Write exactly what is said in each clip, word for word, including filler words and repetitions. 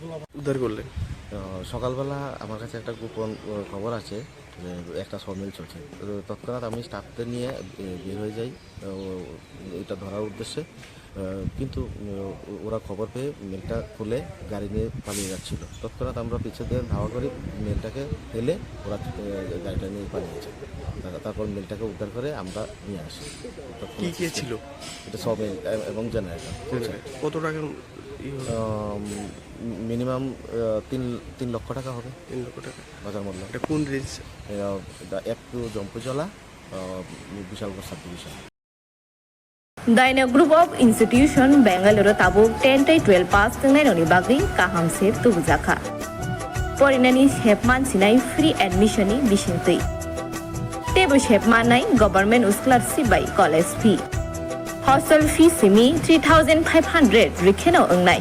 উদ্ধার করলেন। আহ, সকালবেলা আমার কাছে একটা গোপন, আহ, খবর আছে যে একটা সমিল চলছে। তো তৎক্ষণাৎ আমি স্টাফদের নিয়ে, এ, বের হয়ে যাই। তো এটা ধরার উদ্দেশ্যে, আহ, কিন্তু, উম, ওরা খবর পেয়ে মিলটা খুলে গাড়ি নিয়ে পালিয়ে যাচ্ছিল। তৎক্ষণাৎ আমরা পিছু দিয়ে ধাওয়া করি, মিলটাকে ফেলে ওরা, আহ, গাড়িটা নিয়ে পালিয়ে যায়। তারা, তারপর মিলটাকে উদ্ধার করে আমরা নিয়ে আসি। তৎক্ষণাৎ কি কি ছিল? এটা সব এ-, এ-, এবং জেনারেটর। জেনারেটর। কত টাকার ই হলো? আম, মিনিমাম, আহ, তিন, তিন লক্ষ টাকা হবে। তিন লক্ষ টাকা। বাজার মূল্য। এটা কোন রেঞ্জ? এটা, এটা এক টু জম্পুজলা, আহ, Bishalgarh sub division. Daina Group of Institution Bangalore tabuk ten tei twelve pass twngnai rokni bagwi kaham se tubujakha. Porinani sep mansinai free admission ni bisingtwi. Teibo sep mannai government scholarship bai college fee. Hostel fee simi three thousand five hundred rwkheno wngnai.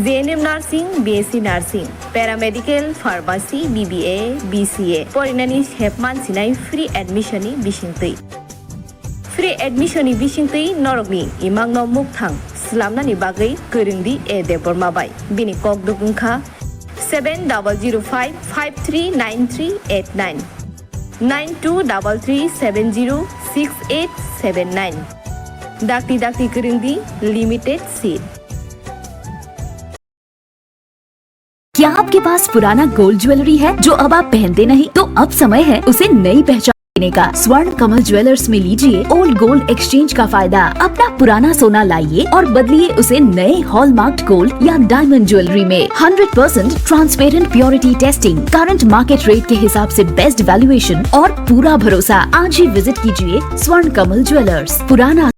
J N M Nursing, B S C Nursing, Paramedical, Pharmacy, B B A, B C A. Porinani sep mansinai free admission ni bisingtwi. Free admission ni bisingtwi norokni imangno mukthang slamnani bagwi kwrwngdi A Debbarma bai. Bini kokduk wngkha seven double zero five five three nine three eight nine, nine two double three seven zero six eight seven nine. Dakti dakti kwrwngdi, limited seat. क्या आपके पास पुराना gold jewellery है जो अब आप पहनते नहीं? तो अब समय है उसे नई पहचान देने का। स्वर्ण कमल ज्वेलर्स में लीजिए ओल्ड गोल्ड एक्सचेंज का फायदा। अपना पुराना सोना लाइए और बदलिए उसे नए हॉलमार्क्ड गोल्ड या डायमंड ज्वेलरी में। Hundred percent transparent purity testing, current market rate के हिसाब से बेस्ट वैल्यूएशन और पूरा भरोसा। आज ही विजिट कीजिए स्वर्ण कमल ज्वेलर्स, पुराना